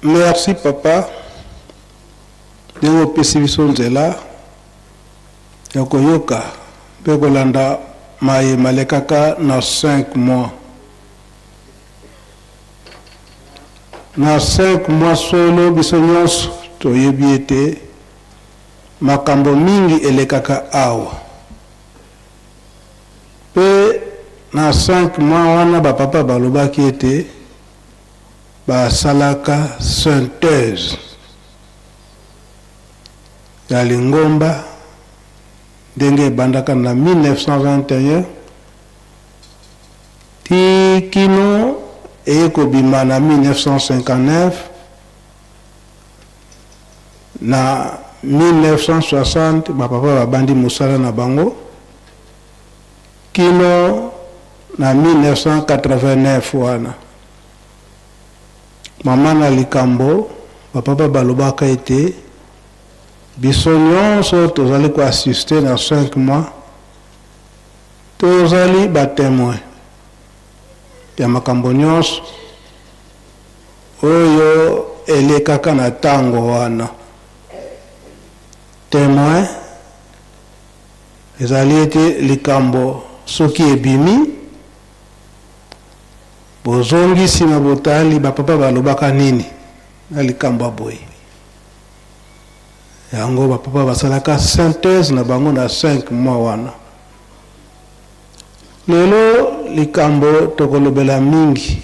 Merci papa ndenge opesi biso nzela ya koyoka mpe kolanda maye malekaka na 5 mois. Na 5 mois solo biso nyonso toyebi ete makambo mingi elekaka awa. Mpe na 5 mois wana ba papa balobaki ete basalaka synthèse ya lingomba ndenge ebandaka na 1921 ti kino eye kobima na 1959. Na 1960 ba papa babandi mosala na bango kino na 1989 wana mama na likambo ba papa balobaka ete biso nyonso tozali ko assister na 5 mois tozali ba temoins ya makambo nyonso Oyo elekaka na tango wana. Temoin ezali ete likambo soki ebimi, bozongi sima botali ba papa balobaka nini na likambo ya boye. Yango ba papa basalaka synthèse na bango na 5 mois wana. Lelo likambo tokolobela mingi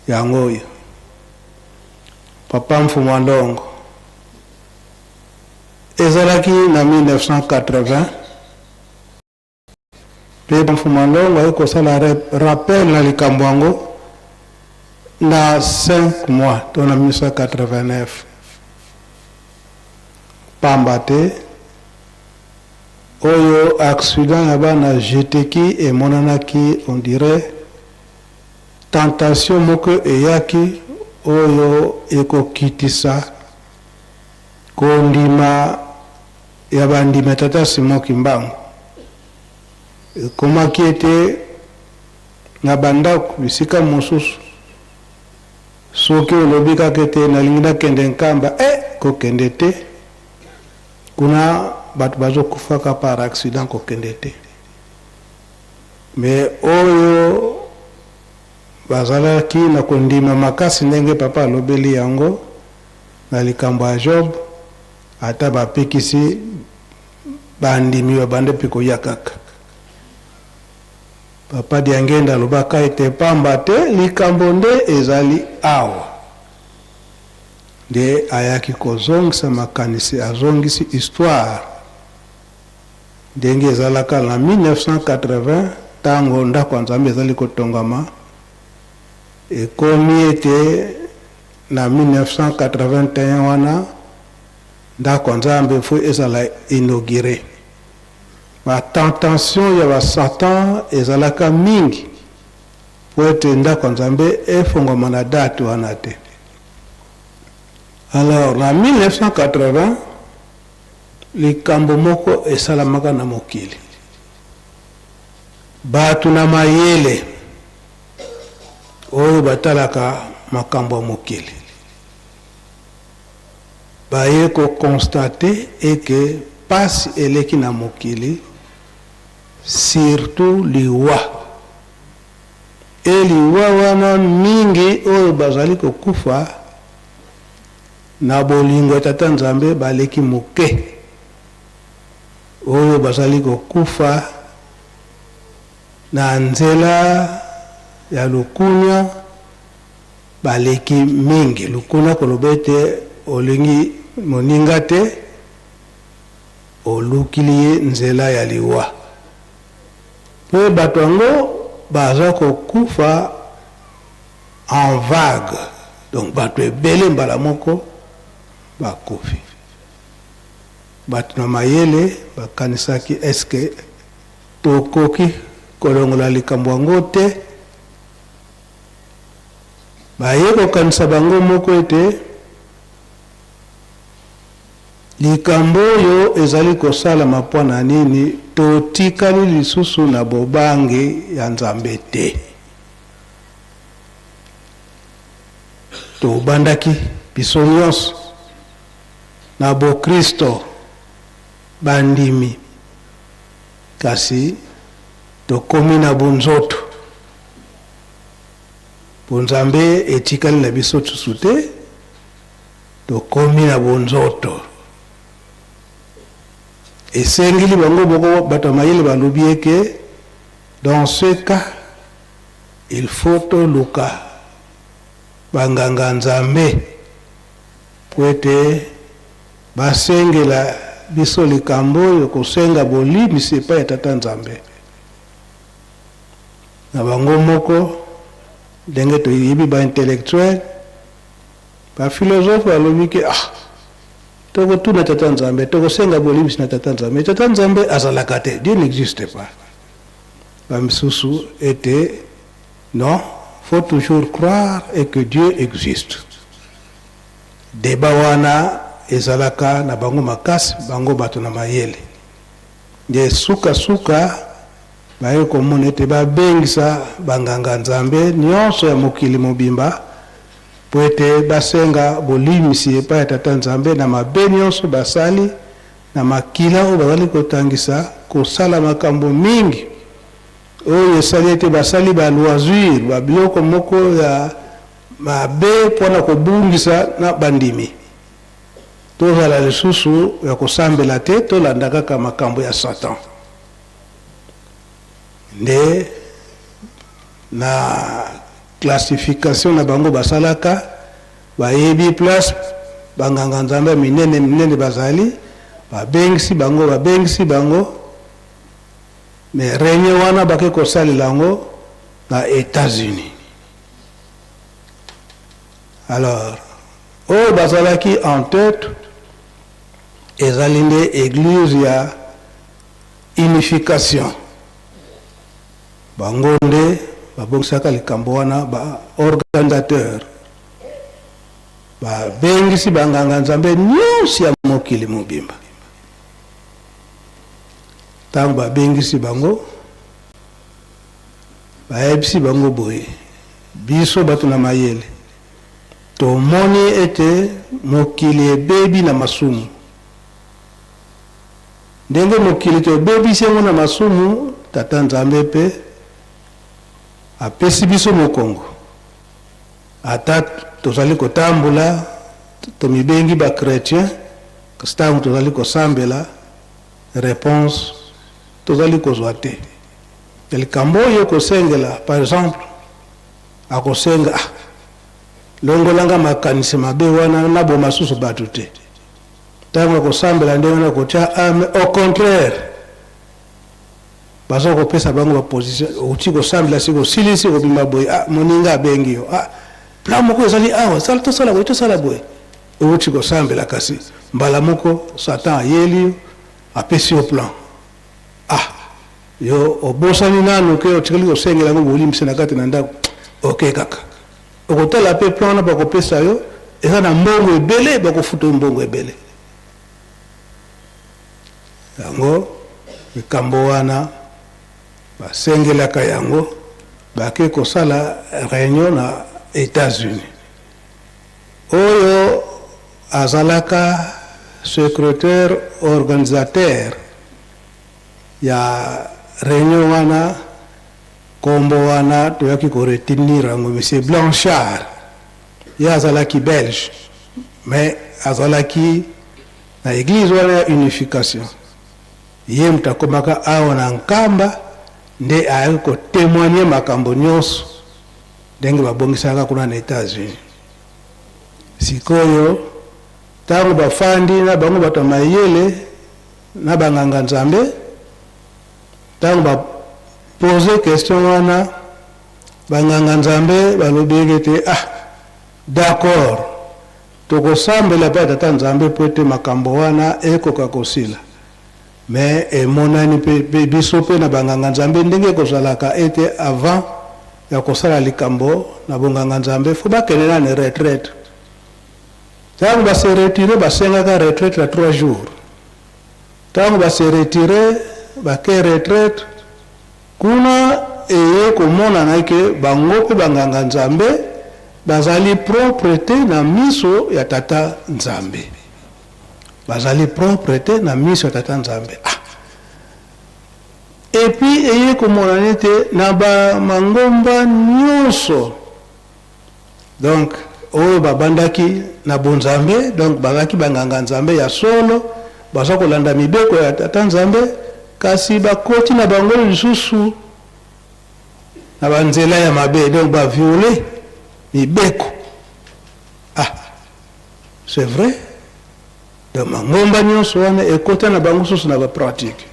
Yango oyo. Papa Mfumua Ndongo. Ezalaki na 1980 mpe Mfumua Ndongo aye kosala rappel na likambo yango na 5 mois to na 1989. Pamba te oyo accident ya bana Jeteki emonanaki on dirait Tentation moko eyaki oyo ekokitisa kondima ya bandimi ya Tata Simon Kimbangu. Ekomaki ete na bandako bisika mosusu, soki olobi kaka ete nalingi nakende Nkamba, eh kokende te, kuna bato bazokufaka par accident, kokende te. Mais oyo bazalaki na kondima makasi ndenge papa alobeli yango na likambo ya Job, ata bapekisi bandimi babanda mpe koya kaka. Papa Diangenda alobaka ete pamba te likambo nde ezali awa. Nde ayaki kozongisa makanisi, azongisi histoire. Ndenge ezalaka na 1980, ntango ndako ya Nzambe ezali kotongama, ekomi ete na 1981 wana ndako ya Nzambe faut ezala inaugure. Ba tentation ya ba Satan ezalaka mingi mpo ete ndako ya Nzambe efongwama na date wana te. Alors na 1980 Likambo moko esalamaka na mokili. Bato na mayele oyo batalaka makambo ya mokili baye ko constater eke pasi eleki na mokili surtout liwa. Et liwa wana mingi oyo bazali kokufa Na bolingo ya Tata Nzambe baleki moke oyo bazali kokufa na nzela ya lukunya baleki mingi. Lukuna koloba ete olingi moninga te, olukili ye nzela ya liwa. Mpe bato yango baza kokufa en vague donc batu ebele mbala moko bakufi. Batu na mayele bakanisaki est ce que tokoki kolongola likambo yango te? Baye kokanisa bango moko ete likambo oyo ezali kosalama mpo na nini totikali lisusu na bobangi ya Nzambe te. Tobandaki biso nyonso na bokristo, bandimi, kasi tokomi na bonzoto. Bonzambe etikali na biso susu te, tokomi na bonzoto. Esengeli bango moko bato ya mayele balobi eke dans ce cas il faut toluka banganga Nzambe mpo ete basengela biso likambo oyo kosenga bolimbisi epai ya Tata Nzambe. Na bango moko ndenge toyebi ba intellectuel ba philosophe balobi ke ah tokotuna Tata Nzambe, tokosenga bolimbisi na Tata Nzambe. Tata Nzambe azalaka te, Dieu n'existe pas. Ba misusu ete non, faut toujours croire et que Dieu existe. Debat wana ezalaka na bango makasi, bango bato na mayele. Nde suka suka baye komona ete babengisa ba nganga Nzambe nionso ya mokili mobimba mpo ete basenga bolimbisi epai ya Tata Nzambe na mabe nionso basali, na makila oyo bazali kotangisa, kosala makambo mingi oyo esali ete basali ba loisir, ba biloko moko ya mabe mpo na kobungisa na bandimi. Tozala lisusu ya kosambela te, tolanda kaka makambo ya Satan. Nde na classification na bango basalaka, bayebi place ba nganga Nzambe ya minene minene bazali, babengisi bango, babengisi bango, mais reunion wana bake kosalela yango na Etats-Unis. Alors oyo bazalaki en tete ezali nde eglise ya unification. Bango nde babongisaka likambo wana, ba organisateur babengisi ba nganga Nzambe nyonso ya mokili mobimba. Tango babengisi bango, bayebisi bango boye, biso bato na mayele tomoni ete mokili ebebi na masumu. Ndenge mokili tobebisi yango na masumu, Tata Nzambe mpe apesi biso mokongo. Ata tozali kotambola, tomibengi ba chretiens, kasi tango tozali kosambela, reponse tozali kozwa te. Ya likambo oyo kosengela, par exemple, akosenga, ah, longola nga makanisi mabe wana, naboma susu bato te. Tango akosambela ndenge wana kotia ame, au contraire baza kopesa bango ba position, outi kosambela siko osilisi kobima boye, ah, moninga abengi yo, ah, plan moko ezali awa, sala tosala boye, tosala boye. Outi kosambela kasi mbala moko Satan ayeli yo, apesi yo plan. Ah, yo obosani nanu ke otikali kosengela yango bolimbisi na kati na ndako, oke kaka. Okotala pe plan wana bakopesa yo eza na mbongo ebele, bakofuta yo mbongo ebele. Yango likambo wana basengelaka yango, bake kosala reunion na Etats-Unis. Oyo azalaka secretaire organisateur ya reunion wana, Kombo wana toyaki ko retenir yango monsieur Blanchard, ye azalaki belge mais azalaki na eglise wana ya unification, ye moto akomaka awa na Nkamba nde ayaki ko temoigner makambo nionso ndenge babongisaka kuna na Etats-Unis. Sikoyo tango bafandi na bango bato ya mayele na ba nganga Nzambe, Tango ba poser question wana, ba nganga Nzambe balobi ete ah d'accord, tokosambela epai ya Tata Nzambe mpo ete makambo wana ekoka kosila. Mais emonani mpe biso mpe na ba nganga Nzambe ndenge ekozalaka ete avant ya kosala likambo na bonganga Nzambe faut bakende nani retraite. Tango ba se retirer, basengaka retraite ya 3 jours. Tango ba se retirer, ba ke retraite, kuna eye komonana ke bango pe ba nganga Nzambe bazali propre te na miso ya Tata Nzambe. Bazali propre te na miso ya Tata Nzambe. Ah! Et puis eye komonana ete na ba mangomba nionso, donc oyo babandaki na bonzambe, donc bazalaki ba nganga Nzambe ya solo, baza kolanda mibeko ya Tata Nzambe, kasi bakoti na bango lisusu na ba nzela ya mabe, donc ba violer mibeko. Ah! C'est vrai? Donc mangomba nionso wana ekota na bango susu na ba pratique.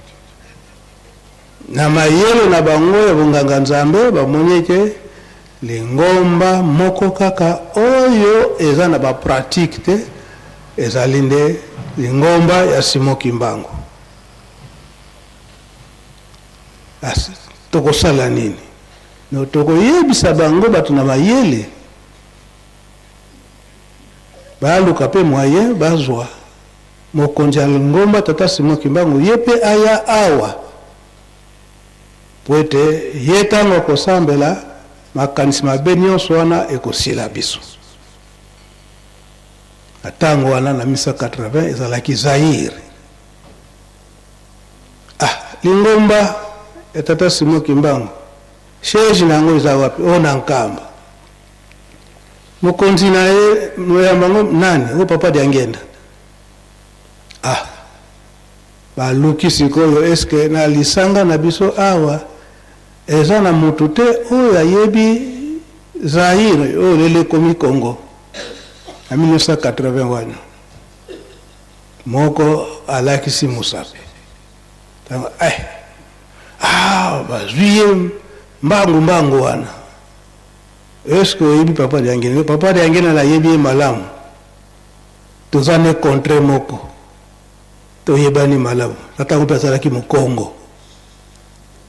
Na mayele na bango ya bonganga Nzambe, bamoni ete lingomba moko kaka oyo eza na ba pratique te ezali nde lingomba ya Simon Kimbangu. Asi tokosala nini? No, tokoyebisa bango bato na mayele baluka pe moyen bazwa mokonzi ya lingomba Tata Simon Kimbangu ye pe aya awa po ete ye tango akosambela makanisi mabe nionso wana ekosila biso. Na tango wana na 1980 ezalaki Zaïre. Ah lingomba ya Tata Simon Kimbangu siège na yango eza wapi? Oh na Nkamba. Mokonzi na ye moyamba yango nani? Oh Papa Diangienda. Ah baluki sikoyo est ce que na lisanga na biso awa eza na mutu te oyo ayebi Zaïre oyo lelo ekomi Congo na 1980 wana? Moko alakisi mosapi tango eh ah bazwi ye mbangu mbangu wana. Est ce que oyebi Papa Diangienda? Papa Diangienda nayebi ye malamu, toza ne contre moko, toyebani malamu. Na tango mpe azalaki mokongo.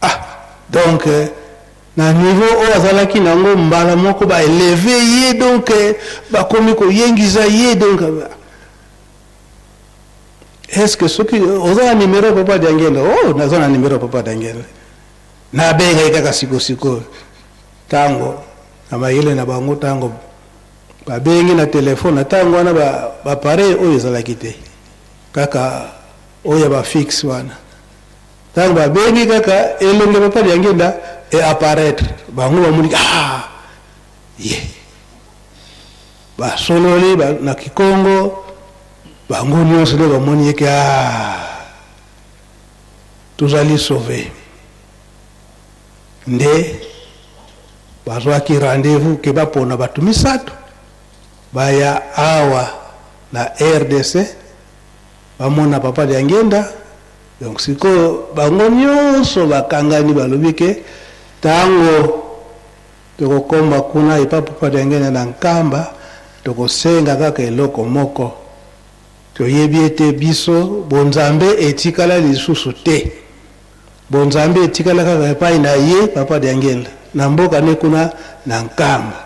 Ah donc na niveau oyo azalaki nango mbala moko ba eleve ye, donc bakomi koyengisa ye. Donc est-ce que soki oza na numero ya Papa Diangienda? Oh, naza na numero ya Papa Diangienda, nabenga ye kaka sikosikoyo. Tango na mayele na bango, tango babengi na telefone, na tango wana ba appareil oyo ezalaki te, kaka oyo ya ba fixe wana. Tango babengi kaka elongi ya Papa Diangienda e apparaitre, bango bamoni ah ye basololi ba, na kikongo, bango nionso nde bamoni ye ke ah tozali sauve. Nde bazwaki rendez-vous ke bapona bato misato baya awa na rdc bamona Papa Diangienda. Donc sikoyo bango nionso bakangani, balobi ke tango tokokoma kuna epa Papa Diangienda na Nkamba, tokosenga kaka eloko moko, toyebi ete biso bonzambe etikala lisusu te, bonzambe etikala kaka epai na ye Papa Diangienda na mboka ne kuna na Nkamba,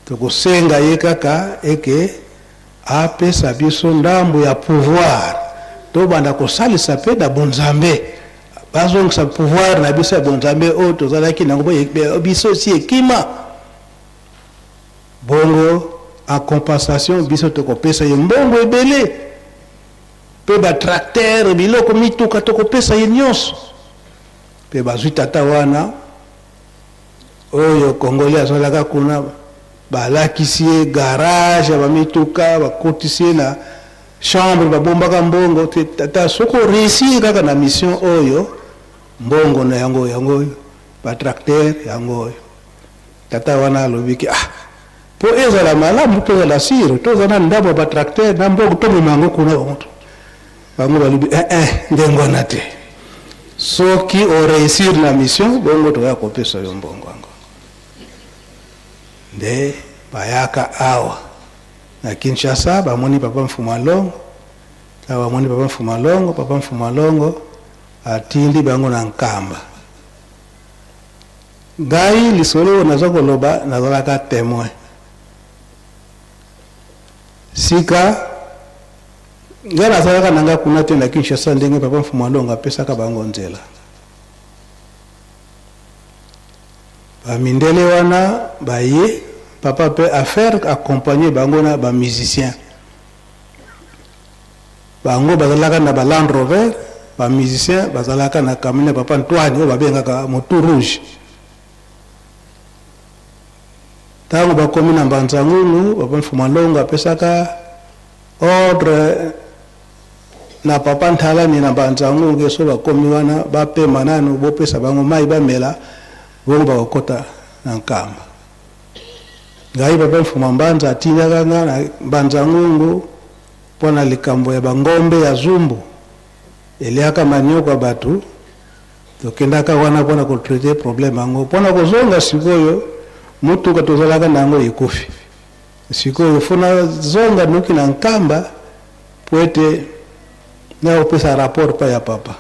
tokosenga ye kaka eke apesa biso ndambo ya pouvoir tobanda kosalisa pe na bonzambe, bazongisa pouvoir na biso ya bonzambe oyo tozalaki nango po biso esi ekima. Bongo en compensation biso tokopesa ye mbongo ebele pe ba tracteurs, biloko, mituka, tokopesa ye nionso. Pe bazwi tata wana oyo congolais azalaka kuna, balakisi ye garage ya ba mituka, bakotisi ye na chambre babombaka mbongo te. Tata, soki o reussir kaka na mission oyo, mbongo na yango yango oyo, ba tracteurs yango oyo. Tata wana alobi ke ah, po ezala malamu tozala sur, toza na ndambo ya ba tracteurs na mbongo, tomema yango kuna. Bango balobi eh eh, ndenge wana te, soki o reussir na mission, bongo toya kopesa yo mbongo yango. Nde bayaka awa na Kinshasa, bamoni Papa Mfuma Longo. Tango bamoni Papa Mfuma Longo, Papa Mfuma Longo atindi bango na Nkamba. Ngai lisolo oyo naza koloba, nazalaka temoin. Sika ngai nazalaka na ngai kuna te na Kinshasa, ndenge Papa Mfuma Longo apesaka bango nzela. Ba mindele wana baye. papa mpe affaire accompagner bango na ba musiciens. Bango bazalaka na ba Land Rover, ba musiciens bazalaka na camion ya papa Antoine oyo babengaka motu rouge. Ntango bakomi na Mbanza-Ngungu, papa Mfuma Longo apesaka ordre na papa Ntalani na Mbanza-Ngungu ke soki bakomi wana bapema nanu, bopesa bango mayi bamela, bongo bakokota na Nkamba. Ngai papa Mfuma Mbanza atindaka nga na Mbanza-Ngungu mpo na likambo ya bangombe ya zumbu eliaka manioko ya batu. Tokendaka wana mpo na ko traiter problème yango. Mpo na kozonga sikoyo, motuka tozalaka na yango ekufi. Sikoyo faut nazonga noki na Nkamba mpo ete naya kopesa rapport epai ya papa.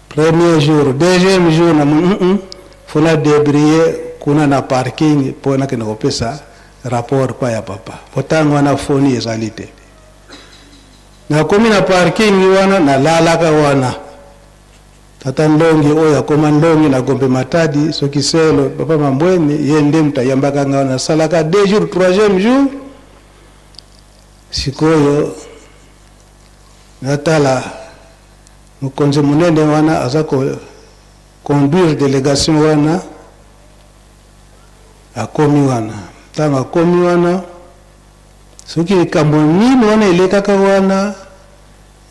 Premier jour, deuxième jour namoni hum faut na debrier kuna na parking mpo nakende kopesa rapport epai ya papa. Mpo tango wana foni ezali te. Nakomi na parking wana nalalaka wana. Tata Nlongi oyo akoma Nlongi na Gombe Matadi soki selo papa Mambweni ye nde moto ayambaka nga wana. Nasalaka deux jours, troisième jour sikoyo natala mokonzi monene wana aza ko conduire delegation wana akomi wana. Ntango akomi wana soki likambo nini wana elekaka wana,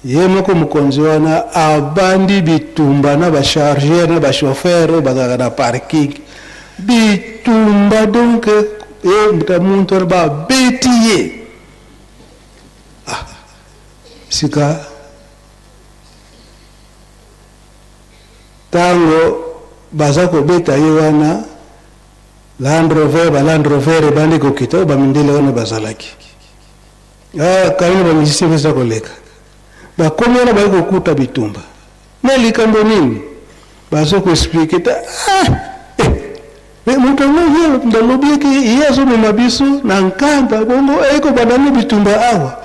ye moko mokonzi wana abandi bitumba na ba chargeur na ba chauffeur oyo bazalaka na parking. Bitumba donc ye moto muntu wana babeti ye. Ah, sika ntango baza kobeta ye wana, Land Rover, ba Land Rover ebandi kokita oyo ba mindele wana bazalaki. Ah, kayino ba musiciens beza koleka. Bakomi wana baye kokuta bitumba. Mais likambo nini? Bazo ko expliquer ta ah eh mais moto yango ye ndalobi eke ye azomema biso na Nkamba bongo aye kobanda nde bitumba awa.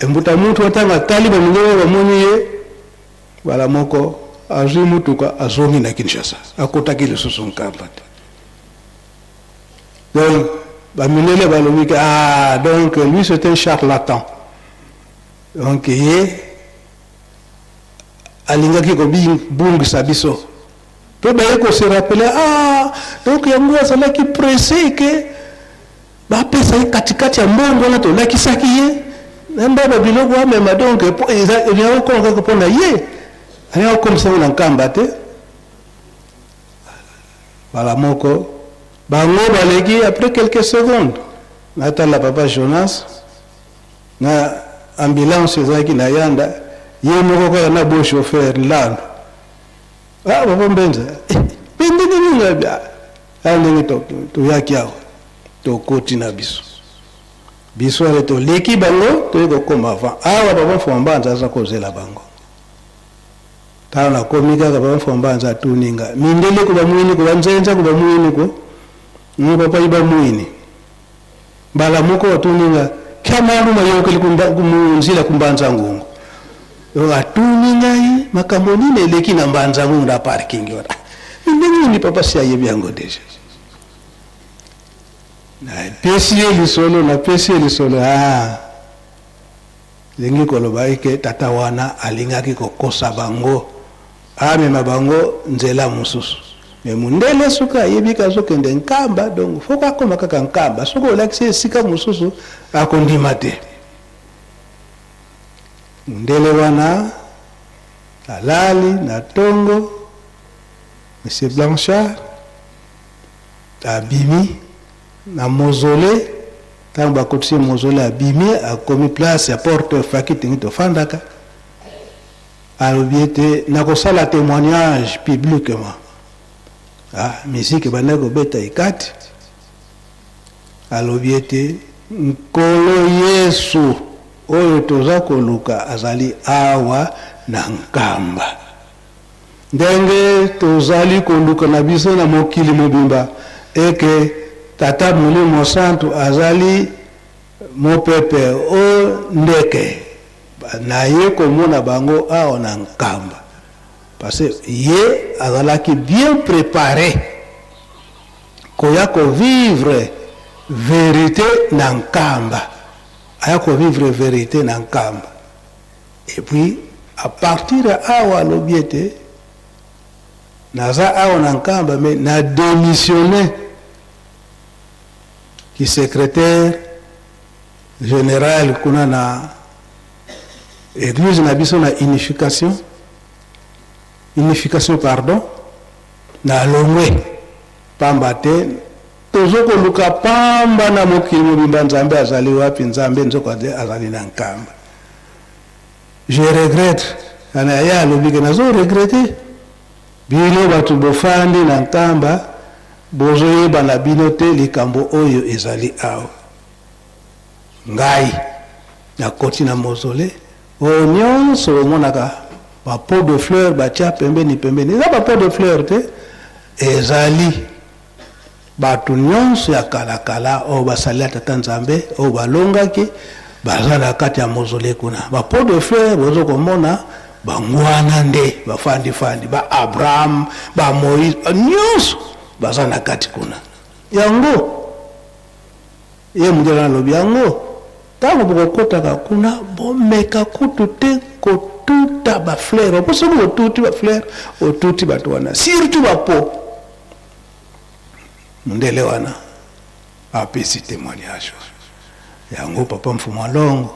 Mbuta mutu ntango atali ba mindele bamoni ye mbala moko azwi motuka azongi na Kinshasa, akotaki lisusu Nkamba te. Donc ba mindele balobi ke ah donc lui c'est un charlatan. Donc ye alingaki kobungisa biso. Pe baye ko se rappeler ah donc yango azalaki pressé ke bapesa ye katikati ya mbongo wana tolakisaki ye na ndaba biloko amema donc elingaki kokoma kaka mpo na ye, alingaki kokomisa yango na Nkamba te. Mbala moko bango baleki après quelques secondes natala papa Jonas na ambulance ezalaki na yanda ye moko kaka na beau chauffeur Nlandu. Ah papa Mbenza eh, mpe ndenge nini ah, ndenge toyaki awa tokoti na biso biso ale toleki bango toye kokoma avant awa papa Mfuma Mbanza aza kozela bango. Tango nakomi kaka papa Mfuma Mbanza atuni nga mindele ko bamuini ko banzenza ko bamuini ko ngo papa iba muini mbala moko atuni nga kya malu mayokeli nzila ku Mbanza Ngungu. Donc atuni ngai makambo nini eleki na Mbanza Ngungu na parking wana. Ndenge nini papa si ayebi yango deja. Napesi ye lisolo, napesi ye lisolo ah. Elingi koloba eke tata wana alingaki kokosa bango amema bango nzela mosusu. Mais mundele soki ayebi ke azokende Nkamba, donc faut akoma kaka Nkamba. Soki olakisi ye esika mosusu akondima te. Mundele wana alali na tongo, Monsieur Blanchard abimi na mausolee. Tango bakotisi ye mausolee, abimi akomi place ya porte faki ndenge tofandaka, alobi ete nakosala temoignage publiquement. Ah, musique ebandaki kobeta ekati. Alobi ete Nkolo Yesu oyo toza koluka azali awa na Nkamba. Ndenge tozali koluka na biso na mokili mobimba eke Tata Molimo Santu azali mopepe o ndeke, naye komona bango awa na Nkamba parce que ye azalaki bien prepare koya ko vivre. verite na Nkamba, aya kovivre verite na Nkamba. Et puis à partir ya awa alobi ete naza awa na Nkamba, mais na démissionne ki secrétaire général kuna na église na biso na unification, unification pardon, na longwe, pamba te tozo koluka pamba na mokili mobimba. Nzambe azali wapi? Nzambe nzoko azali na Nkamba. Je regrette ana ye alobi ke nazo regrette bino bato bofandi na Nkamba, bozoyeba na bino te likambo oyo ezali awa. Ngai nakoti na mausolée oyo nyonso omonaka bapots de fleur batia pembeni pembeni, eza bapots de fleur te, ezali bato nyonso ya kalakala oyo basalela Tata Nzambe, oyo balongaki, baza na kati ya mausolée kuna. Bapots de fleur bozo komona bango wana nde bafandifandi, ba Abraham, ba Moïse, nyonso baza na kati kuna. Yango ye mondele alobi yango, ntango bokokɔtaka kuna, bomeka kutu te kotuta bafleur, po soki otuti bafleur, otuti bato wana, surtout bapots. Mondele wana apesi témoignage yango. Papa Mfumu Alongo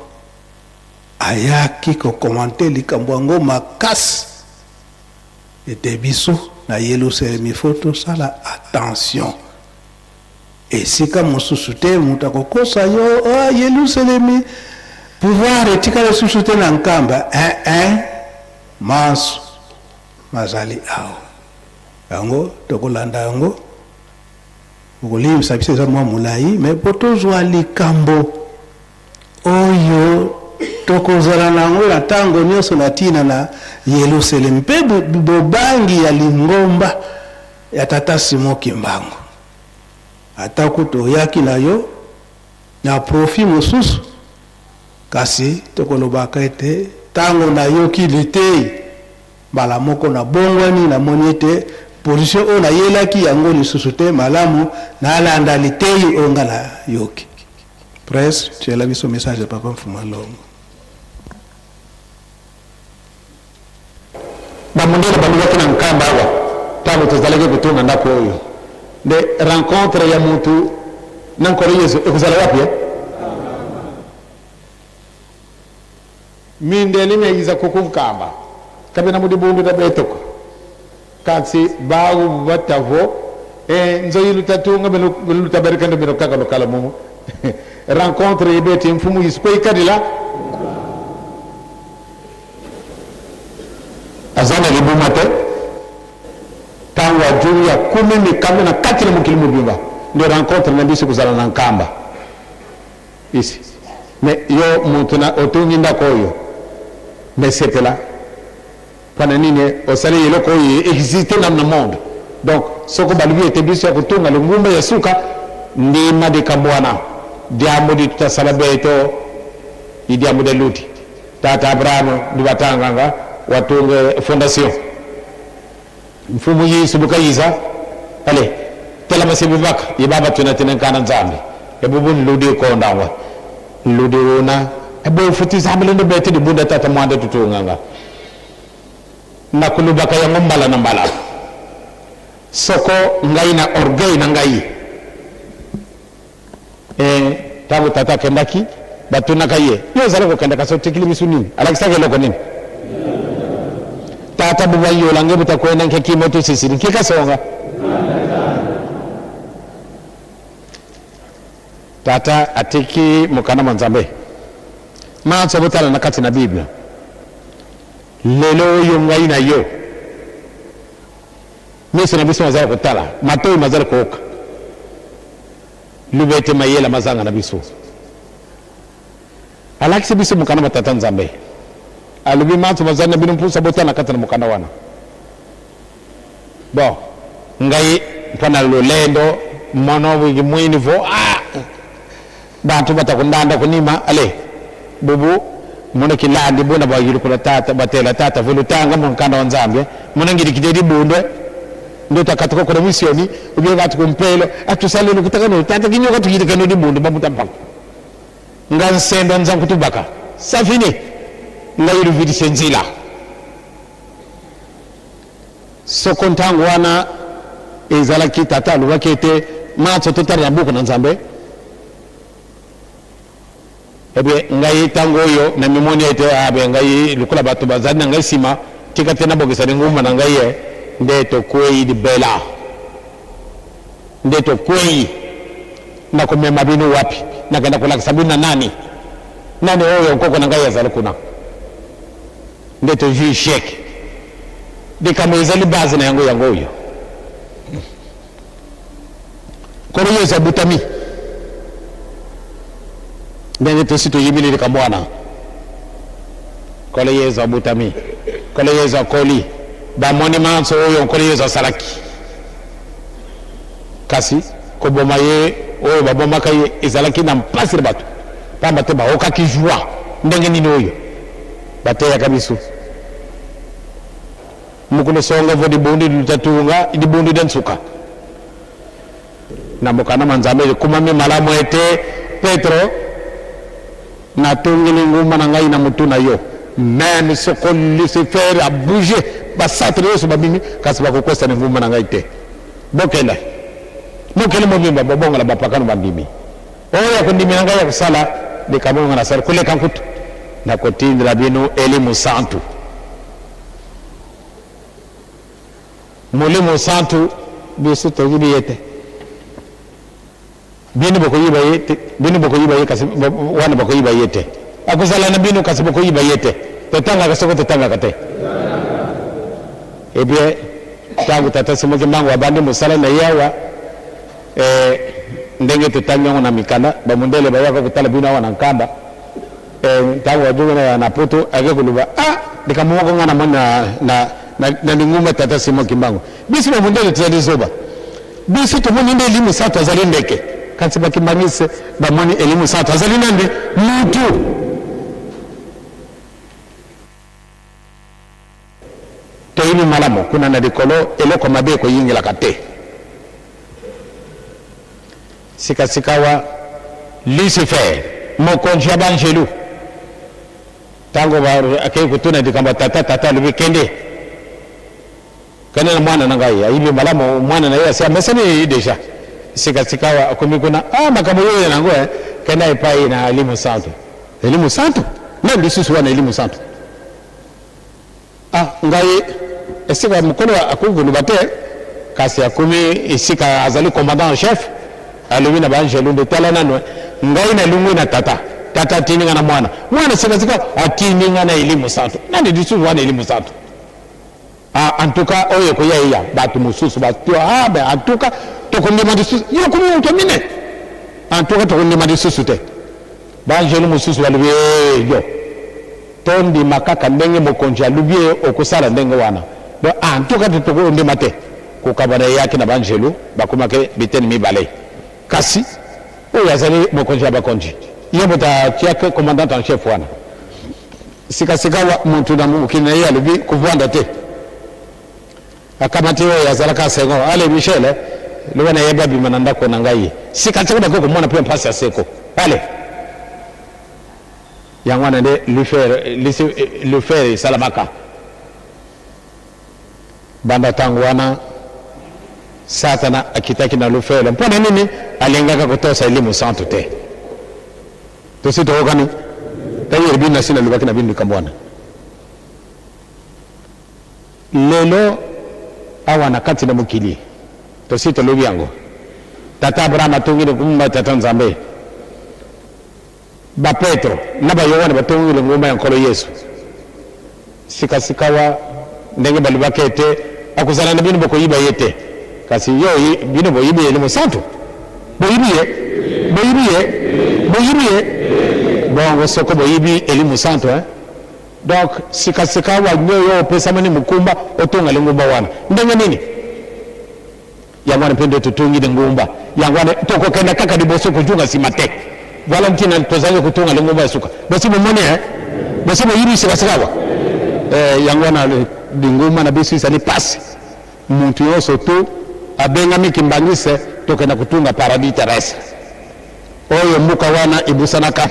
ayaki kocommenter likambo yango makasi ete biso na Yelusalemi faut tosala attention. Esika mosusu te moto akokosa yo: "Oh, Yelusalemi, pouvoir etikala lisusu te na Nkamba." Un manso mazali awa, yango tokolanda yango. Okolimbisa biso, eza mwa molai, mais po tozwa likambo oyo tokozala na yango na ntango nyonso na ntina na Yelusalemi mpe bobangi ya lingomba ya Tata Simon Kimbangu. Ata kutu oyaki na yo na profit mosusu, kasi tokolobaka ete ntango nayoki litei, mbala moko nabongwani, namoni ete position oyo nayelaki yango lisusu te malamu, nalanda litei oyo nga nayoki. Presse, tiela biso message ya Papa Mfuma Longo. Bamundele balobaki na Nkamba awa ntango tozalaki kotonga ndako oyo nde rencontre ya mutu na Nkolo Yesu ekozala wapi, eh? Mindele meyiza kukunkamba kabina mudibundu da betoko kasi bawu batavo e nzoyi lutatunga beno lutabarikando beno kaka lokala mumu rencontre ebeti mfumu Yesu koikadila aza na libuma te. Ntango ajumi akumi mikambi na kati na mokili mobimba nde rencontre na biso kozala na Nkamba isi. Mais yo moto na otongi ndako oyo, mais sepela. Mpona nini? Osali eloko oyo existe nanu na monde. Donc soko balobi ete biso ya kotonga lingumba ya suka, ndima likambo wana. Diambo di tutasala beto idiambo de luti tata Abrahamu ndi batanganga watunge fondation. Mfumu Yesu bukayiza ale tela masibu baka ibaba tuna tinenkana Nzambe ebubuni ludi kondangwa ludi una ebo futi zambe bete di bunda tata mwanda tutunganga nakulubaka yango mbala na mbala. Soko ngai na orgueil na ngai e ntango tata akendaki, batunaka ye: "Yo ozali kokenda, kasi otikili biso nini? Alakisaka eloko nini?" Tata bubayola nge butakwenda nke kimo tusisili nkikasonga. Tata atiki mokanda mwa Nzambe manso botala na kati na Bible. Lelo oyo ngai na yo, miso na biso mazali kotala, matoi mazali kooka, luba ete mayela mazanga na biso. Alakisi biso mokanda ma Tata Nzambe, alobi: "Manso mazali na bino mpusa, botala na kati na mokanda wana." Bon, ngai mpona lolendo mono wigi mwini vo ah! Bantu batakundanda kunima ale bubu mono kilandi buna bayilukula tata batela tata vulutanga munkanda wa Nzambe mono ngilikide libundwe. Nde twakatuka kuna misioni ubye kati kumpelo atusalele kutakano tata kinyoka tukitikano dibundu bamuta mpaka nga nsendo nza kutubaka safini nga iluvidise nzila soko ntango wana ezalaki tata alobaki ete matso totala na buku na Nzambe. Ebe ngai ntango oyo namimoni ete abe ngai lokola bato bazali na ngai nsima, tika te nabongisa lingumba na ngai ye, nde tokwei libela, nde tokwei. Nakomema bino wapi? Nakenda kolakisa bino na nani? Nani oyo nkoko na ngai azali kuna? Nde tozwi echec. Likambo ezali base na yango yango oyo. Nkolo Yesu abutami. Ndenge tosi toyebi likambo wana. Nkolo Yesu abutami. Nkolo Yesu akoli. Bamoni manso oyo Nkolo Yesu asalaki. Kasi koboma ye oyo babomaka ye ezalaki na mpasi na bato, pamba te baokaki joie ndenge nini oyo bateyaka biso. Mokolo songa vo libundu litatunga libundu lya nsuka na mokanda mwa Nzambe likumami malamu ete Petro, natongeli ngumba na ngai na motu na yo. Meme soko Lucifer abouge, basatana nyonso babimi, kasi bakokwesa na ngumba na ngai te. Bokende, mokili mobimba, bobongola bapakano bandimi. Oyo akondimela ngai akosala likambo oyo ngai nasali, koleka nkutu nakotindela bino Elimo Santu. Molimo Santu, biso toyebi ye te. Bino bokoyiba ye te, bino bokoyiba ye, kasi wana bokoyiba ye te. Akozala na bino, kasi bokoyiba ye te. Totangaka soko totangaka te? Eh bien, ntango Tata Simon Kimbangu abandi mosala na ye awa, eh, ndenge totangi yango na mikanda, bamundele bayaka kotala bino awa na Nkamba. Eh, ntango ajoki na, na poto ake koloba ah, likambo moko ngai namoni na, na, na, na lingomba Tata Simon Kimbangu. Biso bamundele tozali zoba. Biso tomoni nde Elimo Santu azali ndeke, kasi bakimbangiste bamoni Elimo Santu azali nande mutu. Toyebi malamu kuna na likolo eloko mabe ekoyingelaka te. Sikasikawa Lucifer, mokonzi ya banjelu, ntango akei kotuna likambo ya tata, tata alobi kende Kende na mwana na ngai ayibi malamu mwana na ye asi amesani ye deja sika sikawa akomi kuna ah makambo oyo na yango eh kenda epai na elimo santu elimo santu nani lisusu wana elimo santu ah ngai esika mokolo akoki koloba te kasi akomi esika azali commandant en chef alobi na baangelu nde tala nano ngai nalongwe na tata tata atindi ngai na mwana mwana sikasika atindi ngai na elimo santu nani lisusu wana elimo santu Ah en tout cas oyo ekoya eya batu mosusu ba ah ben en tout cas tokondima lisusu yo okomi moto ya mine en tout cas tokondima lisusu te baangelu mosusu balobi ee yo tondima kaka ndenge mokonzi alobi ye okosala ndenge wana donc ah, en tout cas tokondima te kokabwana eyaki na baangelu bakomaki biteni mibale kasi oyo azali mokonzi ya bakonzi ye moto atiaki commandant en chef wana Sikasikawa, moto na mokili na ye alobi kovanda te. Akamati oyo azalaka Senghor, ale Michel, eh, loba na ye babima na ndako na ngai. Sikasika bakoki komona mpe mpasi ya seko. Ale yango wana nde lufer esalamaka. Banda ntango wana, Satana akitaki na lufelo. Mpo na nini? Alingaka kotosa elimo santu te. Tosi toyokani? Tayeri bino nasi nalobaki na bino likambo wana. Lelo awa na kati na mokili, tosi tolobi yango. Tata Abraham atongi lingomba ya Tata Nzambe. Ba Petro na ba Yoane batongi lingomba ya Nkolo Yesu. Sikasikawa, ndenge balobaki ete akozala na bino, bokoyiba ye te. Kasi yo, bino boyibi Elimo Santu. Boyibi ye? Boyibi ye? Boyibi ye? Bongo soko boyibi Elimo Santu, hein? Donc, sikasikawa nyoyo opesamani mokumba otonga lingomba wana. Ndenge nini? Yango wana mpe nde totongi lingomba. Yango wana tokokenda kaka liboso, kozonga nsima te. Voilà ntina tozali kotonga lingomba ya suka. Bosi bomoni, eh? Bosi boyibi sikasika awa? Eh, yango wana lingomba na biso ezali pasi. Muntu yonso tu abengami kimbanguiste, tokenda kotunga paradis terrestre. Oyo mboka wana ebusanaka,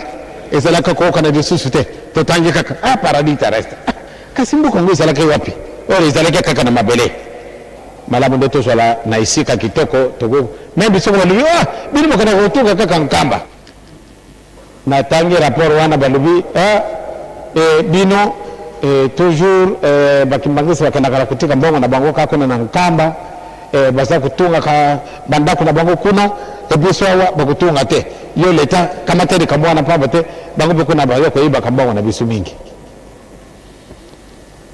ezalaka koyokana lisusu te, totangi kaka ah, paradis terrestre. Ah, kasi mboka yango ezalaki wapi? Oyo ezalaki kaka na mabele. Malamu nde tozwala na esika kitoko toko me biso balobi ah, bino bokenda kotunga kaka Nkamba. Natangi rapport wana balobi ah, eh, bino eh, toujours eh, bakimbangisi bakendaka na kotika mbongo na bango kaka kuna na Nkamba, eh, baza kotungaka bandako na bango kuna, e biso awa bakotunga te. Yo leta kamata likambo wana pamba te bango mpe kuna baza koyibaka mbongo na biso mingi.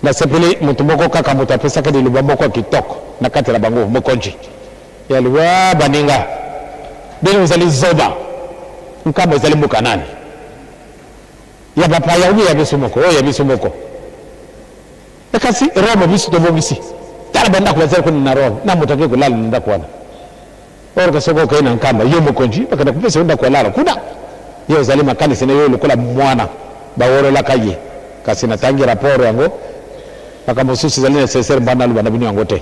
Nasepeli moto moko kaka moto apesaki liloba moko ya kitoko na kati na bango, mokonzi ya alobi, ah, baninga bino bozali zoba, Nkamba ezali mboka nani? Ya bapaya obi ya biso moko? Oyo ya biso moko. E kasi Rome biso tobongisi, tala bandako bazali kuna na Rome, na moto akei kolala na ndako wana. Or que soki okei na Nkamba, yo mokonzi, bakenda kopesa yo ndako ya lala kuna. Yo ozali makanisi na yo lokola mwana bawololaka ye. Kasi natangi rapport yango, makambo mosusu ezali necessaire mpo naloba na bino yango te.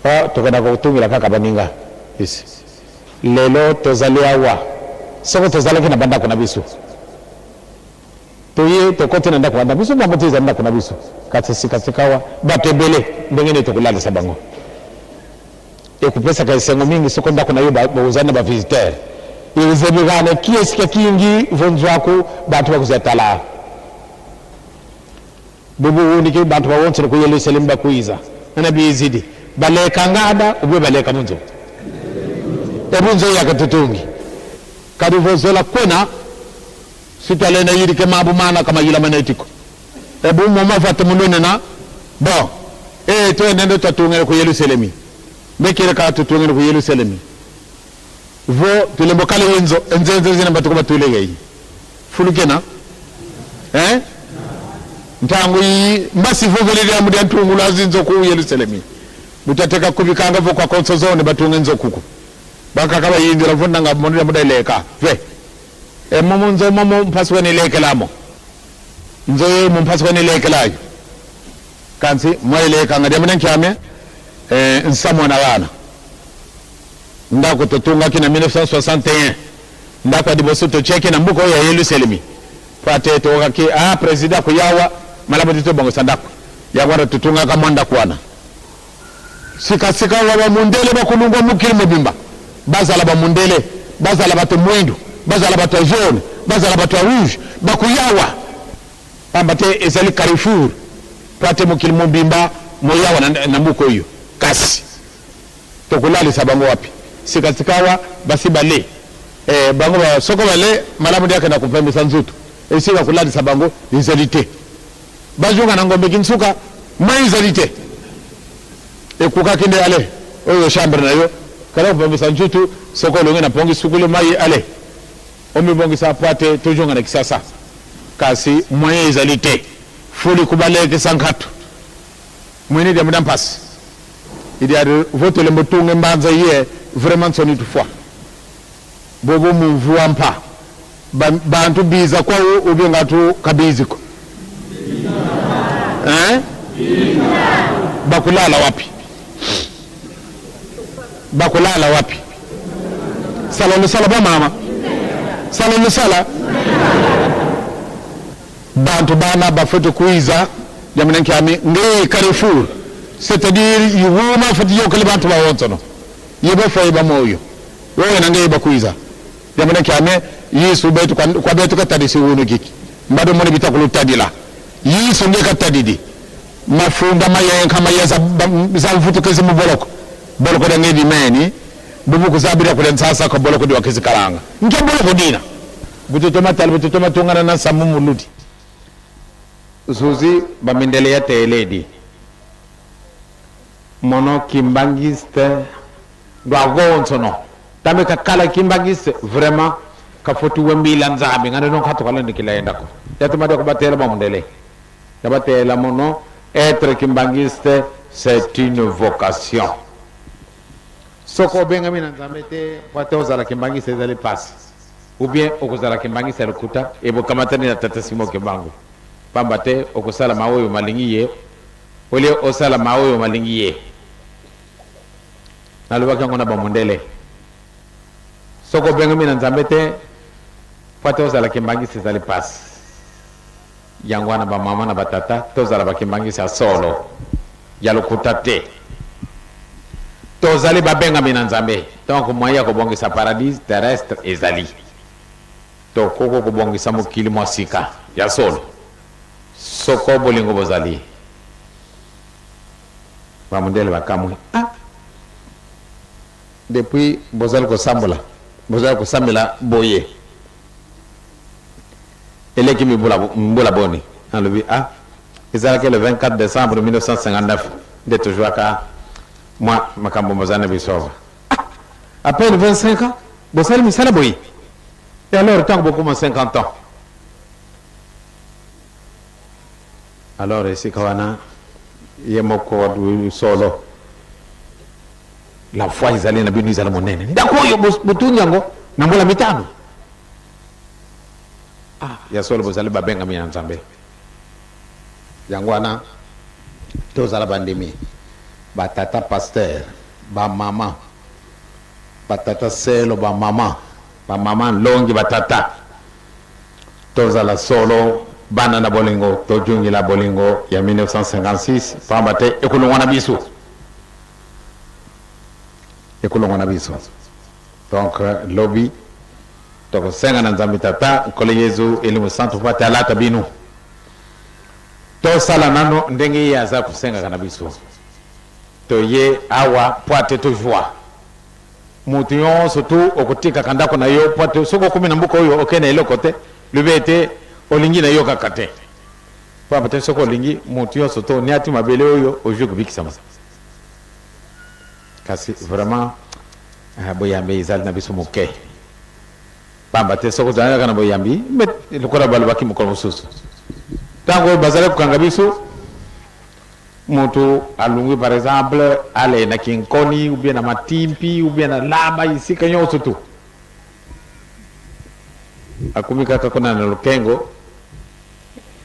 Oh, tokendaka kotungela kaka baninga biso. Lelo tozali awa, soko tozalaki na bandako na biso, toye tokoti na ndako wana biso bango te, ezali ndako na biso. Kasi sikasikawa bato ebele, ndenge nini tokolalisa bango? Ekopesaka esengo mingi soko ndako na yo ozali na bavisiteur. Ezebekana kiesika kingi vonzwaku bantu bakuzya tala bubuwundiki bantu bawonsele ku Yelusalemu bakwiza na bizidi baleka ngada ubwe baleka munzo ebunzo yaka tutungi kadi vozola kwena sitalena yirike mabu mana kama yila manetiko ebu moma fate mulune na bon e to nende tatungele ku Yelusalemi mbekele ka tutungele ku Yelusalemi vo tulembo kale yenzo enzenze zina batuko batulege yi fulukena eh ntango iyi mbasi vovelelya mudya ntungulu azinzo ku Yerusalemi butateka kubikanga vo kwa konso zone batunga enzo kuku bakaka bayindira vunanga mondia mudaileka ve emomo nzo momo mpasi wenilekelamo nzo ye mu mpasi wenilekelayo kansi mwailekanga dia munenkyame eh, nsamwa na bana ndako totungaki na 1961, ndako ya liboso totiaki na mboka oyo ya Yelusalemi, mpo ate tokokaki ah, president akoyawa malamu te tobongisa ndako yango wana totungaka mwa ndako wana. Sikasika awa bamundele bakolungwa mokili mobimba, bazala bamundele, bazala bato mwindu, bazala bato ya jaune, bazala bato ya rouge, bakoyawa pamba te ezali carrefour, mpo ate mokili mobimba moyawa na, na mboka oyo. Kasi Tokolalisa bango wapi? Sikasikawa basi bale eh, bango ba, soko bale malamu nde akenda kopemisa nzoto, esika kolalisa bango ezali te. Bazonga na ngombe kinsuka mai ezali te. Ekokaki nde ale oyo chambre na yo kala kopemisa nzoto, soko olongi na pongi sukulu mai ale omibongisa po ate tozonga na Kisasa, kasi moyen ezali te. Fuli kubalekisa nkatu mwene dia muda mpasi idi adi votele mbotunge mbanza iye vraiment nsoni tufua bobo mumvua mpa ba, bantu biza kwa ubye ngatu kabiziko eh? Bakulala wapi? Bakulala wapi? Sala lusala ba mama sala lusala Bantu bana bafwete kwiza lyamunenkyami ngeyi Carrefour, c'est-à-dire yiwuma fwete yokele bantu bawonsono ye bafwa ba moyo wowe na ngeyi bakwiza lyamunenkyami Yesu betu kwa betu katadisi wunu kiki mbado mone bitakulu tadila Yesu nge katadidi mafunda mayenka mayeza za mvutukezi muboloko boloko da ngedi meni bubu kuzabira kule nsasa ko boloko diwa kizikalanga nke boloko dina Bututo matali bututo matungana na nsamu muludi. Zuzi bamindele ya teeledi mono kimbanguiste ndwagonsono tambe kakala kimbanguiste vraiment kafotu wembila nzambi ngane no katukala ndikila endako yatumade kubatela bamundele yabatela mono être kimbanguiste c'est une vocation soko obengami na nzambe te po ate ozala kimbanguiste ezali pasi Ou bien okozala kimbangiste ya lokuta, ebokamatani na tata Simon Kimbangu, pamba te okosala maoyo malingi ye. Olie osala maoyo malingi ye. Nalobaki yango na bamundele. Soki obengami na Nzambe te, po ate ozala kimbangisi ezali pasi. Yango wana ba mama na ba tata tozala ba kimbangisi ya solo, ya lokuta te. Tozali babengami na Nzambe, donc moyen ya kobongisa paradis terrestre ezali. Tokoko kobongisa mokili mwa sika ya solo soko bolingo bozali. Ba mundele bakamwi, ah! Depuis bozali kosambola, bozali kosambela boye eleki mibula mbula boni? Nalobi ah, ezalaki le 24 decembre 1959 nde tozuaka mwa makambo mozali na biso awa. Ah, à peine 25 ans bosali misala boye? Et alors ntango bokoma 50 ans? Alors esika wana ye moko solo la foi ezali na bino ezali monene. Ndako oyo botungi yango na mbula mitano. Ah, ya solo bozali babengami ya Nzambe. Yango wana tozala bandimi, ba tata pasteur, ba mama, ba tata selo, ba mama, ba mama nlongi, ba tata, tozala solo bana na bolingo, tojungila bolingo ya 1956, pamba te ekolongwa na biso, ekolongwa na biso. Donc lobi tokosenga na Nzambe Tata, Nkolo Yezu, Elimo Santu mpo ate alata bino. Tosala nano ndenge ye aza kosengaka na biso. Toye awa mpo ate tozwa moto nyonso tu okotikaka ndako na yo mpo ate soki okomi na mboka oyo okei na eloko te, lobi ete olingi na yo kaka te. Pamba te soki olingi moto nyonso to oniati mabele oyo ozwi kobikisama. Kasi vraiment boyambi ezali na biso moke. Pamba te soki ozali kaka na boyambi, mais lokola balobaki mokolo mosusu, ntango oyo bazali kokanga biso, moto alungwi par exemple ale na Kinkoni ou bien na Matimpi ou bien na Laba, esika nyonso tu, akomi kaka kuna na Lokengo,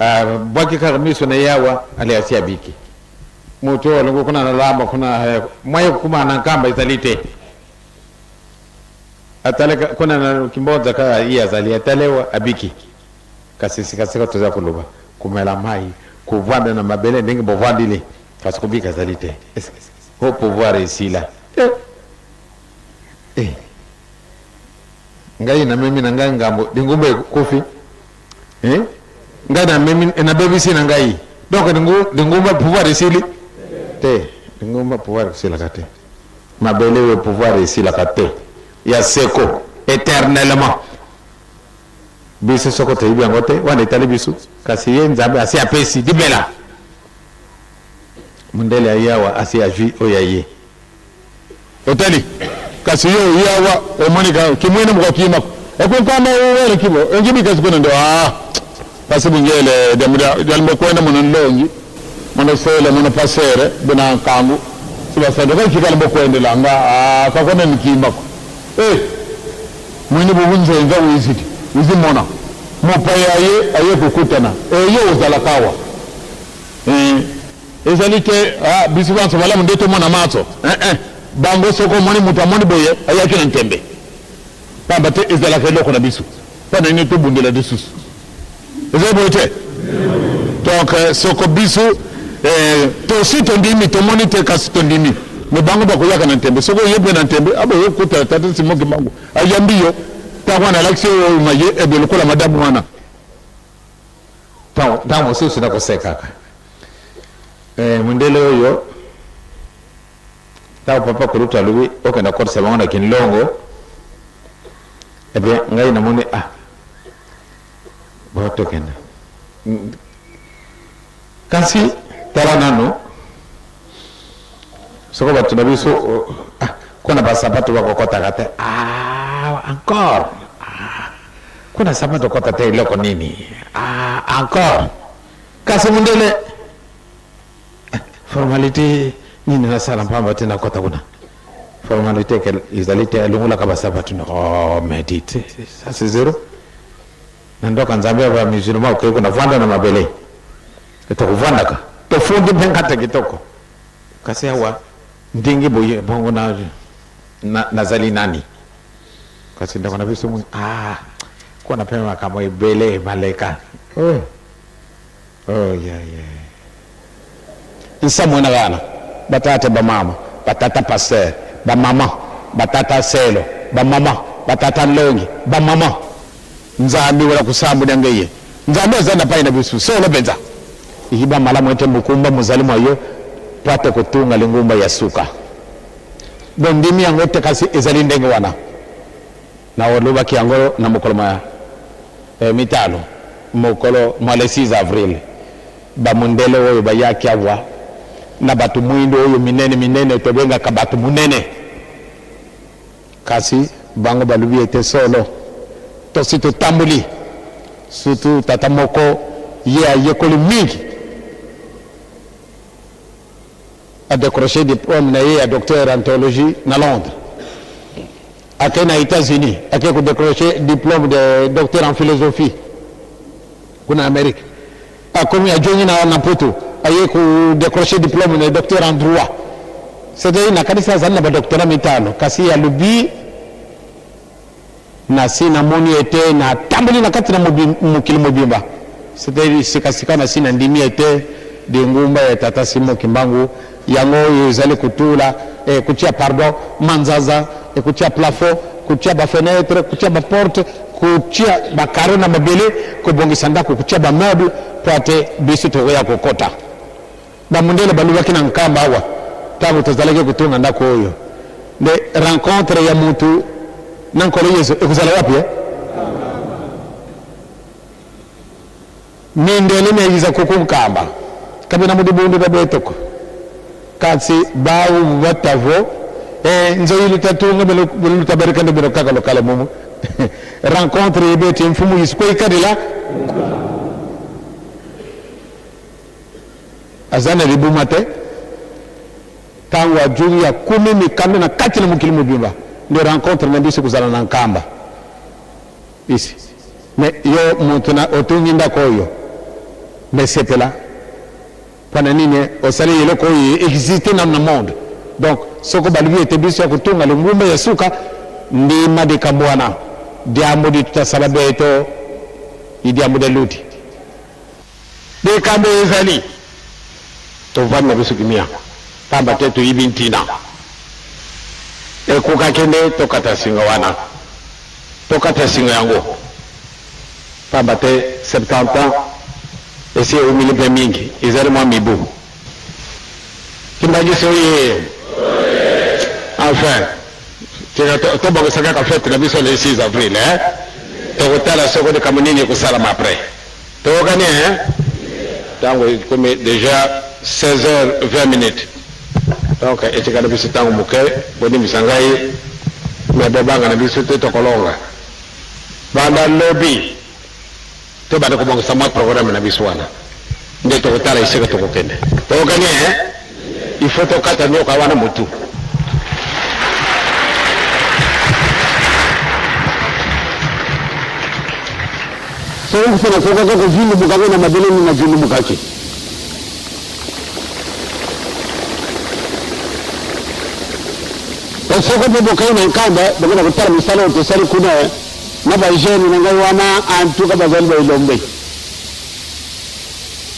abwaki kaka miso na ye awa, ale asi abiki. Moto oyo alongwe kuna na Laba kuna, mwa ye kokoma na Nkamba ezali te. Atale kuna na Kimbonza kaka ye azali, atale abiki. Kasi sikasika toza koloba komela mai, kovanda na mabele ndenge bovandili, kasi kobika ezali te. O pouvoir esila. Eh. Eh. Ngai namemi na ngai ngambo, lingomba ekofi. Eh? Ngai namemi, nabebisi na ngai. Donc lingomba pouvoir esili te. Lingomba pouvoir esilaka te. Mabele oyo pouvoir esilaka te. Ya seko, eternellement. Biso soko toyebi yango te, wana etali biso. Kasi ye Nzambe asi apesi libela. Mundele aye awa asi azwi oyo ya ye. Otali kasi yo oye awa omoni ka kimwene moko akimako ekunkama wele kibo engibi kasi kuna ndo ah kasi bungele demuda jalmo kwenda muno nlongi muno sele muno pasere buna nkangu sibasando kai kikala mbokwendela nga ah kakona nikimako eh mwini bubunzenza wiziti wizimona mopaya aye aye kukutana eh yo ozalaka awa eh Ezali te ah biso banso malamu nde tomona manso eh-eh. Bango soki omoni moto amoni boye ayaki na ntembe, pamba te ezalaka eloko na biso. Mpo na nini tobundela lisusu? Ezali boye te? Donc soko biso eh, tosi tondimi, tomoni te kasi tondimi, me bango bakoyaka na ntembe. Soki oye mpe na ntembe, abo ah, okutana tata Simon Kimbangu ayambi yo, ntango wana alakisi yo oyo maye ebe lokola madamu wana. Ntango mosusu nakosekaka eh, mondele oyo ntango papa kulutu alobi okenda kotisa bango na kinlongo, eh bien ngai namoni ah bo tokenda, kasi tala nano soko bato na biso ah, kuna basapato bakokotaka te ah, encore ah, kuna sapato kota te eloko nini ah, encore kasi mondele eh, formalité nini nasala mpamba te nakota kuna formalité ke ezali te alongolaka basapato na oh mais dit ça c'est zéro na ndoka nzambe ya bamusulman okoki kuna vanda na mabele etokovandaka. Tofundi mpe nkata kitoko. Kasi awa ndenge boye bongo na na nazali nani? Kasi ndeko na biso mwi ah kuna mpe makambo ebele maleka. Oh. Oh yeah yeah. Nsamwena bana, batata bamama, batata pasteur, bamama, batata selo, bamama, batata nlongi, bamama. Nzambi wela kusambulia ngeye. Nzambi aza na pai na bisu solo penza. Yiba malamu ete mokumba mozali mwa yo mpo ate kotunga lingumba ya suka. Bondimi yango te, kasi ezali ndenge wana. Nalobaki yango na mokolo mwa mitano, mokolo mwa le 6 avril. Ba mundele oyo bayaki awa na bato muindu oyo minene minene tobengaka bato munene, kasi bango balobi ete solo tosi totamboli, surtout tata moko ye ayekoli mingi, a decrocher diplome na ye ya docteur en theologie na Londres, ake na Etats-Unis ake ko decrocher diplome de docteur en philosophie kuna Amerique, akomi ajongi na, na poto aye ko decrocher diplome na docteur en droit. C'est-à-dire nakanisi azali na ba doctorat mitano, kasi alobi nasi namoni ete natamboli na kati na mokili mobimba, c'est-à-dire sikasika nasi nandimi ete lingumba ya tata Simon Kimbangu yango oyo ezali kotula, eh, kotia pardon manzaza, eh, kotia plafond, kotia ba fenetre, kotia ba porte, kotia ba carreaux na mabele, kobongisa ndako, kotia ba meuble mpo ate biso tokoya kokota. Ba mundele balobaki na Nkamba awa tango tozalaki kotonga ndako oyo nde rencontre ya mutu na Nkolo Yesu ekozala wapi eh? Mindele miayiza kuku Nkamba kabina mudibundu da betoko kasi bawu batavo eh, nzoyi lutatunga belo lutabarika nde bino kaka lokala mumu rencontre yebeti mfumu Yesu koikadila Aza na libuma te. Tango ajungi akumi mikanda na kati na mokili mobimba nde rencontre na biso ekozala na Nkamba isi. Mais yo mutu na otungi ndako oyo mais sepela pona nini osali eloko oyo existe nanu na monde. Donc soko balobi ete biso ya kotunga lingumba ya suka ndima likambo wana diambo ditutasala beto idiambo de luti. Likambo ezali, tovandi na biso kimia, pamba te toyibi ntina. Ekokaki nde tokata singa wana, tokata singa yango, pamba te 70 ans esi eumeli mpe mingi, ezali mwa mibu. Kimbangisi oye! Enfin, tika tobongisa kaka fete na biso le 6 avril, hein? Tokotala soko likambo nini ekosalama après. Toyokani hein? Tango ekomi dejà 16 heures 20 minutes. Donc etikali biso tango moke, bolimbisa ngai mais bobanga na biso te, tokolonga. Banda lobi tobanda kobongisa mwa programme na biso wana nde tokotala esika tokokende. Toyokani hein? Il faut tokata nyoka wana mutu. Soki kusena sokaka kuvindumukako na mabele ni mavindumukaki. Soko mpe bokai na Nkamba, bokenda kotala misala oyo tosali kuna na ba jeunes na ngai wana, en tout cas bazali ba elombe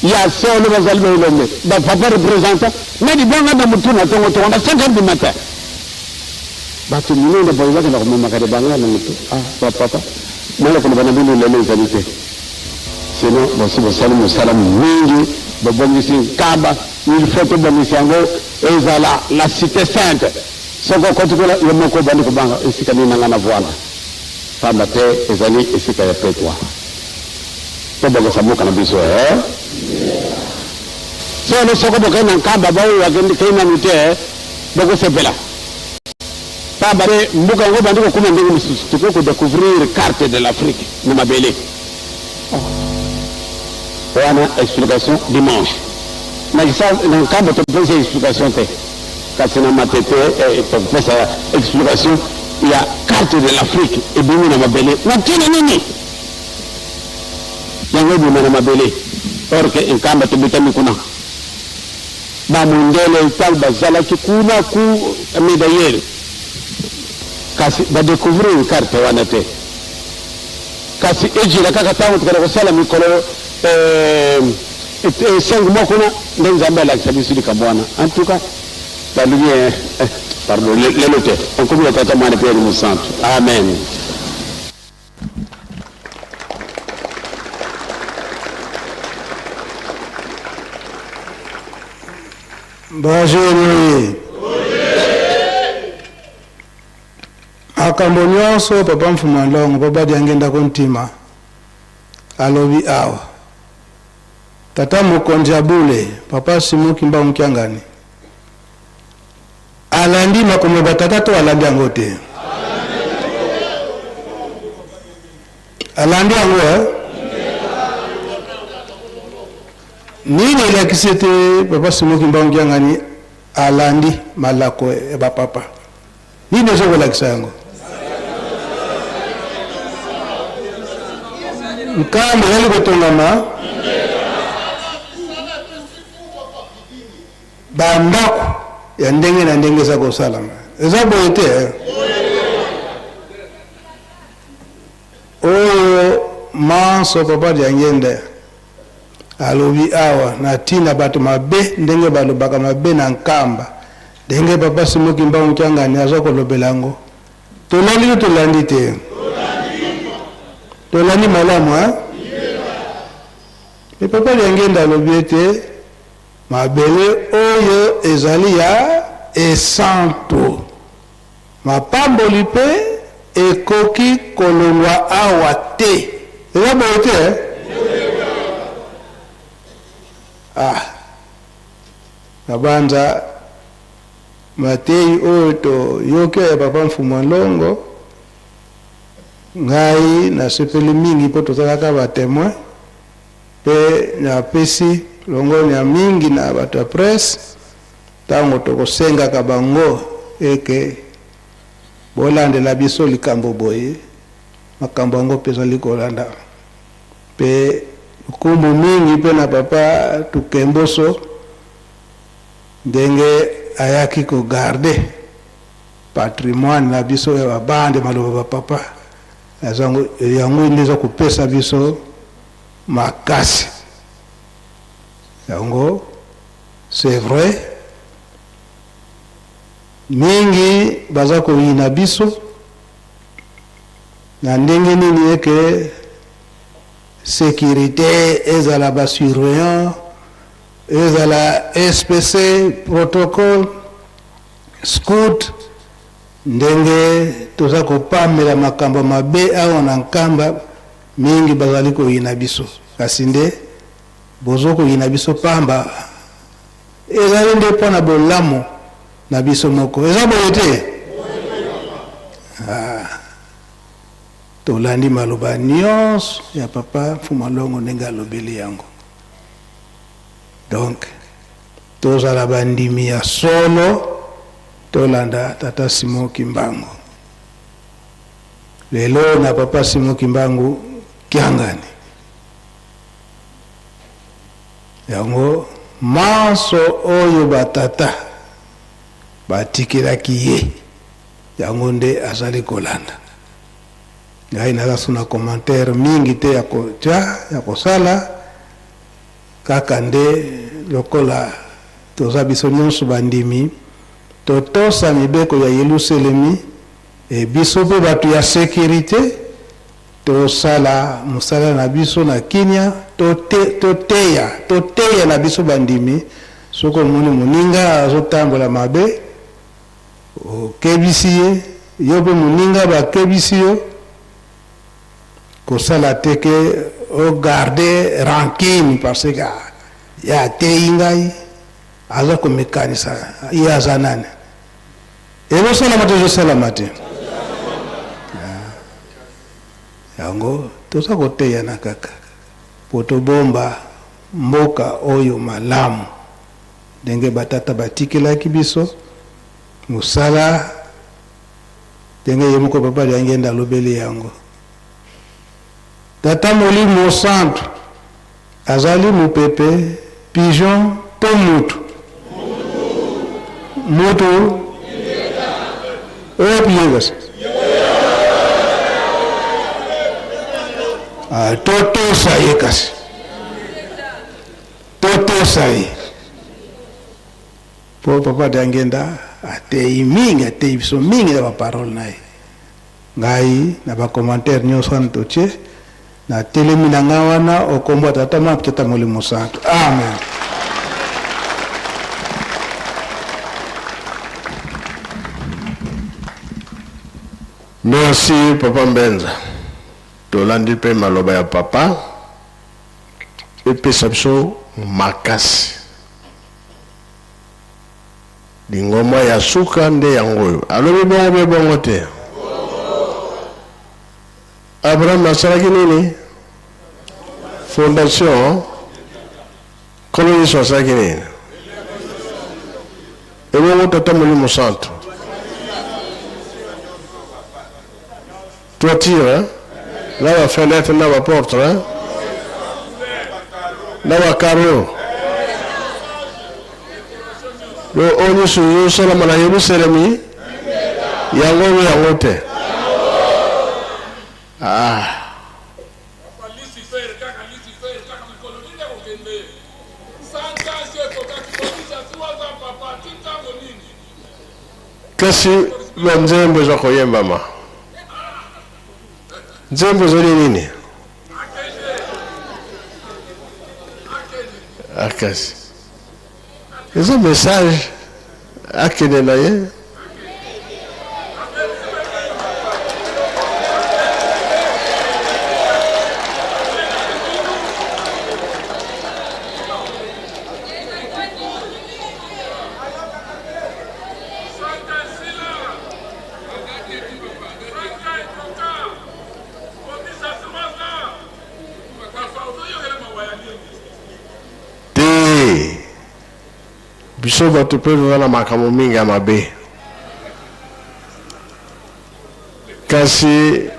ya solo, bazali ba elombe, ba papa representant na libanga na mutu na tongo tongo na 5 heures du matin, bato minene boye bakenda komemaka libanga na mutu. Ah ba papa, mwana koloba na bino lelo ezali te, sinon bosi bosali mosala mingi, bobongisi Nkamba, il faut tobongisa yango ezala la cite sainte. Soki okoti kuna yo moko obandi kobanga esika nini na ngai navwanda, pamba te ezali esika ya petwa. Tobongisa mboka na biso eh. Solo soko bokei na Nkamba, baoyo bakei nanu te bokosepela, pamba te mboka yango ebandi kokoma ndenge mosusu. Tokoki ko decouvrir carte de l'Afrique na mabele wana. Explication dimanche na Nkamba topesa explication te, kasi na Matete tokopesa explication ya carte de l'Afrique ebimi na mabele na ntina nini yango ebima na mabele, or que Nkamba tobetami kuna. Ba mundele ntango bazalaki kuna ku Medayele, kasi ba decouvrir carte wana te. Kasi ejila kaka ntango tokenda kosala mikolo eh, 5 mois kuna nde Nzambe alakisa biso likambo wana. En tout cas balobi eh, eh, pardon, lelo te okomi ya Tata, Mwana mpe Elimo Santu. Amen. Bajeni makambo nyonso papa Mfuma Longo papa Diangenda Kontima alobi awa tata mokonzi ya bule papa Simon Kimbangu Kiangani Alandi makambo ya batata to alandi yango te? Alandi yango eh? Nini elakisi ete papa Simon Kimbangu Kiangani alandi malako ya bapapa? Nini ezo kolakisa yango? Nkamba ezali kotongama Ba ndako ya ndenge na ndenge eza kosalama. Eza boye te eh? Oyo manso papa Diangienda alobi awa na ntina bato mabe ndenge balobaka mabe na Nkamba, ndenge papa Simon Kimbangu Kiangani aza kolobela yango. Tolandi to tolandi te? Tolandi malamu eh? Mais papa Diangienda alobi ete Mabele oyo ezali ya esantu. Mapamboli mpe ekoki kolongwa awa te. Eza boye te eh? Ah, nabanza mateyi oyo toyoki ya papa Mfumua Nlongo, ngai nasepeli mingi mpo tozalaka ba temoin. Mpe napesi longonya mingi na bato ya presse ntango tokosengaka bango eke bolandela biso likambo boye, makambo yango mpe ezali kolanda. Mpe lokumu mingi mpe na papa Tukemboso ndenge ayaki ko garder patrimoine na biso ya ba bande maloba ba papa, yango nde eza kopesa biso makasi yango c'est vrai mingi baza koyina biso na ndenge nini eke securite ezala ba surveillant ezala SPC protocole scout ndenge toza kopamela makambo mabe awa na Nkamba. Mingi bazali koyina biso, kasi nde bozo koyina biso pamba, ezali nde mpo na bolamu na biso moko. Eza boye te? Ah, tolandi maloba nyonso ya papa Mfuma Longo ndenge alobeli yango. Donc tozala bandimi ya solo, tolanda tata Simon Kimbangu. Lelo na papa Simon Kimbangu Kiangani. Yango manso oyo ba tata batikelaki ye yango nde azali kolanda. Ngai naza su na commentaire mingi te ya kotia ya kosala, kaka nde lokola toza biso nyonso bandimi totosa mibeko ya Yeluselemi. Et biso pe batu ya securite tosala musala na biso na kinia, toteya toteya na biso bandimi, soki omoni moninga azotambola mabe okebisi ye, yo pe moninga bakebisi yo, kosala te ke o garder rancune parce que ye ateyi ngai, aza komikanisa ye aza nani? Ezosalama te ezosalama te yango toza koteyana kaka po tobomba mboka oyo malamu ndenge batata batikelaki biso mosala ndenge ye moko papa Diangienda alobeli yango tata molimo santu azali mopepe pigeon to mutu. Mutu oyebi ye kasi ah, totosa ye kasi totosa ye po papa Diangenda ateyi mingi, ateyi biso mingi na baparole na ye. Ngai na bacommentaire nyonso wana totie, natelemi na ngai wana okombo ya Tata Mwana Tata Molimo Santu. Amen. Merci papa Mbenza. Tolandi mpe maloba ya papa epesa biso makasi. Lingomba ya suka nde yango oyo. Alobi bongo mpe bongo te? Abraham asalaki nini? Fondation. Nkolo Yesu asalaki nini? Ebongo Tata Molimo Santu? Toiture, hein? Na ba fenêtre na ba porte, hein? Na ba carreaux. Yo oyo nyonso ezosalama na Yerusalemi, yango oyo yango te. Ah. Kasi ba nzembo eza koyembama. Nzembo ezali nini? Akasi. Eza message akende na ye. Te, biso bato mpe toza na makambo mingi ya mabe, kasi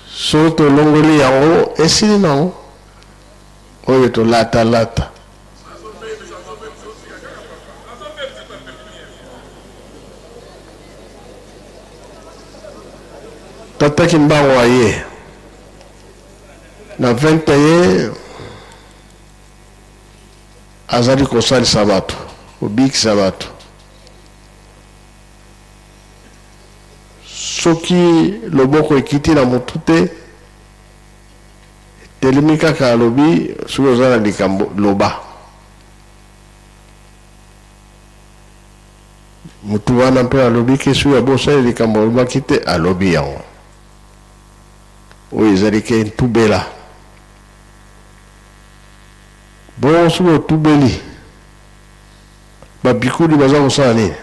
soki tolongoli yango esili nango oyo tolatalata. Tata Kimbangu aye na 21 azali kosalisa bato, kobikisa bato. Soki loboko ekiti na motu te, Etelemi kaka alobi soki oza na likambo loba. Mutu wana mpe alobi ke soki abosani likambo alobaki te alobi yango. Oyo ezali ke ntubela. Bongo soki otubeli babikuli baza kosala nini?